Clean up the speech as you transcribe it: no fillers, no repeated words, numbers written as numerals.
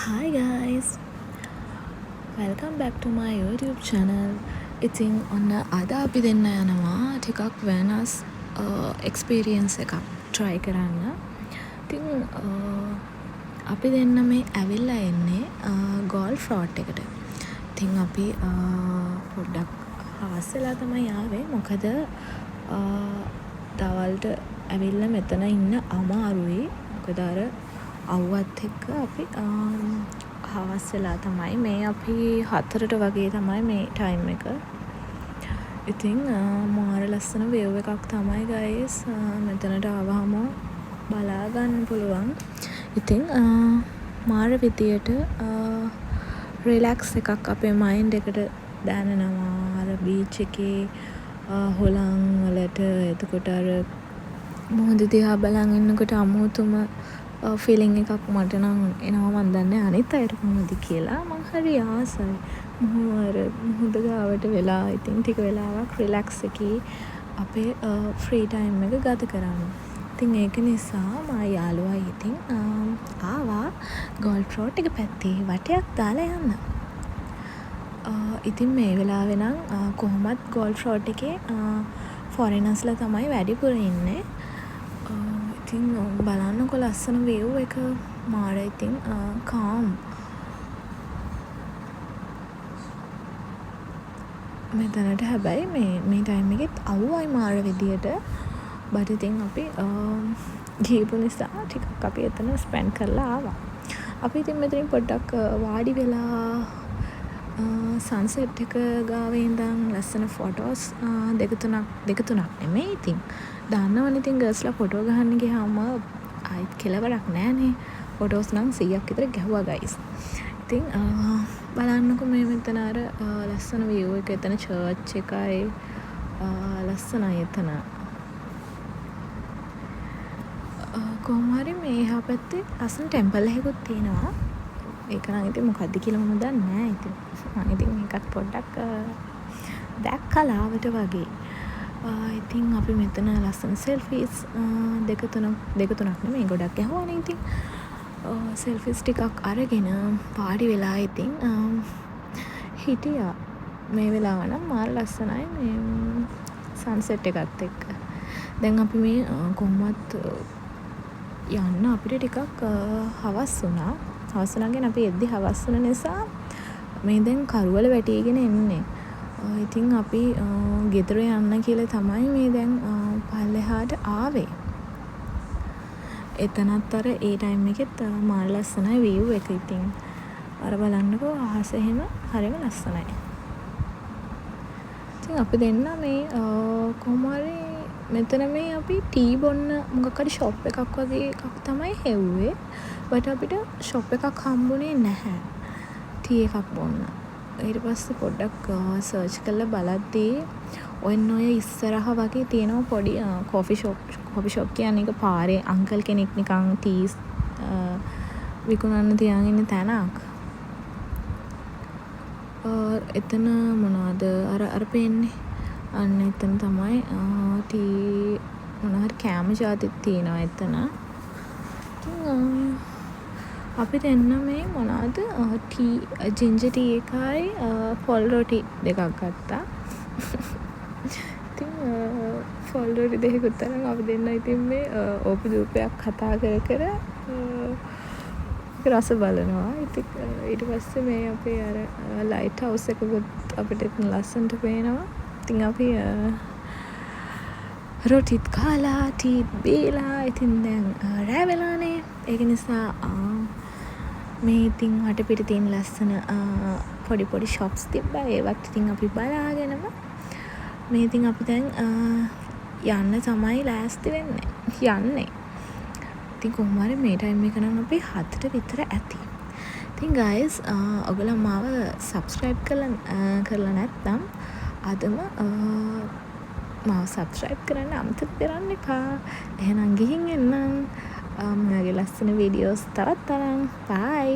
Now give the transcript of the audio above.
Hi guys, welcome back to my YouTube channel. ඉතින් ඔන්න අද අපි දෙන්න යනවා ටිකක් වෙනස් එක්ස්පීරියන්ස් එකක් try කරන්න. ඉතින් අපි දෙන්න මේ ඇවිල්ලා එන්නේ ගෝල් රෝඩ් එකට. ඉතින් අපි පොඩ්ඩක් හවස් වෙලා තමයි ආවේ. මොකද දවල්ට ඇවිල්ලා මෙතන ඉන්න අමාරුයි. මොකද අර අව්වත් එක්ක අපි හවස් වෙලා තමයි මේ අපි 4ට වගේ තමයි මේ ටයිම් එක. ඉතින් මාර ලස්සන විව් එකක් තමයි ගයිස් මෙතනට ආවහම බලා ගන්න පුළුවන්. ඉතින් මාර විදියට රිලැක්ස් එකක් අපේ මයින්ඩ් එකට දැනෙනවා. අර බීච් එකේ හුලං වලට, එතකොට අර මුහුද දිහා බලන් ඉන්නකොට අමුතුම ෆීලිං එකක් මට නම් එනවා. මං දන්නේ නෑ අනිත් අයට කොහොමද කියලා. මං හරි ආසයි අර මුහුද ගාවට වෙලා ඉතින් ටික වෙලාවක් රිලැක්ස් එකේ අපේ ෆ්‍රී ටයිම් එක ගත කරන්න. ඉතින් ඒක නිසා මයි යාළුවයි ඉතින් ආවා ගෝල් රෝඩ් එක පැත්තේ වටයක් දාලා යන්න. ඉතින් මේ වෙලාවේ නම් කොහොමත් ගෝල් රෝඩ් එකේ ෆොරිනර්ස්ලා තමයි වැඩිපුර ඉන්නේ. ඉතින් බලන්නකෝ ලස්සන විව් එක, මාර ඉතින් කාම්. මෙතනට හැබැයි මේ මේ ටයිම් එකෙත් අව්වයි මාර විදියට. බට් ඉතින් අපි ගියපු නිසා ටිකක් අපි එතන ස්පෙන්ඩ් කරලා ආවා. අපි ඉතින් මෙතනින් පොඩ්ඩක් වාඩි වෙලා සන්සෙට් එක ගාවේ ඉඳන් ලස්සන ෆොටෝස් දෙක තුනක්, දෙක තුනක් නෙමෙයි, ඉතින් දන්නවනේ ඉතින් ගර්ල්ස්ලා ෆොටෝ ගහන්න ගියාම ආයෙත් කෙලවරක් නෑනේ. ෆොටෝස් නම් 100ක් විතර ගැහුවා ගයිස්. ඉතින් බලන්නකෝ මේ මෙතන අර ලස්සන විව් එක, එතන චර්ච් එකයි ලස්සනයි එතන. කොහොම හරි මේ එහා පැත්තේ ලස්සන ටෙම්පල් එකකුත් තියෙනවා. ඒක නම් ඉතින් මොකද්ද කියලා මම දන්නේ නෑ ඉතින්. මං ඉතින් ඒකත් පොඩ්ඩක් දැක්කා ලාවට වගේ. ඉතින් අපි මෙතන ලස්සන සෙල්ෆීස් දෙක තුනක්, දෙක තුනක් නෙමෙයි, ගොඩක් ගැහුවානේ ඉතින්. සෙල්ෆිස් ටිකක් අරගෙන වාඩි වෙලා ඉතින් හිටියා. මේ වෙලාව නම් මාර ලස්සනයි මේ සන්සෙට් එකත් එක්ක. දැන් අපි මේ කොහොමත් යන්න අපිට ටිකක් හවස් වුණා. හවස් වුණා කියන්නේ අපි එද්දි හවස් වුණ නිසා මේ දැන් කරුවල වැටීගෙන එන්නේ. ඉතින් අපි ගෙදර යන්න කියලා තමයි මේ දැන් පල්ලෙහාට ආවේ. එතනත් අර ඒ ටයිම් එකෙත් මාර ලස්සනයි විව් එක ඉතින්. අර බලන්නකෝ අහස එහෙම හරිම ලස්සනයි. ඉතින් අපි දෙන්න මේ කොහොම හරි මෙතන මේ අපි ටී බොන්න මොකක් හරි ෂොප් එකක් වගේ එකක් තමයි හෙව්වේ. බට් අපිට ෂොප් එකක් හම්බුනේ නැහැ ටී එකක් බොන්න. ඊට පස්සේ පොඩ්ඩක් සර්ච් කරලා බලද්දී ඔන්න ඔය ඉස්සරහ වගේ තියෙනවා පොඩි කොෆි ෂොප්. කොෆි ෂොප් කියන්නේ ඒක පාරේ අංකල් කෙනෙක් නිකන් ටීස් විකුණන්න තියන් ඉන්න තැනක්. එතන මොනවද අර අර පේන්නේ, අන්න එතන තමයි ටී මොන හරි කෑම ජාතිත් තියෙනවා එතන. ඉතින් අපි දෙන්න මේ මොනවද ටී, ජින්ජර් ටී එකයි පොල් රොටි දෙකක් ගත්තා. ඉතින් පොල් රොටි දෙකකුත් අරන් අපි දෙන්න ඉතින් මේ ඕපි දූපයක් කතා කර කර රස බලනවා. ඉතින් ඊට පස්සේ මේ අපේ අර ලයිට් හවුස් එකකුත් අපිට එතන ලස්සනට පේනවා. ඉතින් අපි රොටිත් කාලා ටීත් බීලා ඉතින් දැන් රෑ වෙලානේ. ඒක නිසා මේ ඉතින් වටපිට තියෙන ලස්සන පොඩි පොඩි ෂොප්ස් තිබ්බා. ඒවත් ඉතින් අපි බලාගෙනම මේ ඉතින් අපි දැන් යන්න තමයි ලෑස්ති වෙන්නේ, යන්නේ. ඉතින් කොහොම හරි මේ ටයිම් එක නම් අපි 7ට විතර ඇති. ඉතින් ගයිස්, ඔයගොල්ලෝ මාව සබ්ස්ක්‍රයිබ් කරලා නැත්නම් අදම මාව සබ්ස්ක්‍රයිබ් කරන්න අමතක කරන්න එපා. එහෙනම් ගිහින් එන්නම්. මේ වගේ ලස්සන වීඩියෝස් තවත් අරන්. බයි.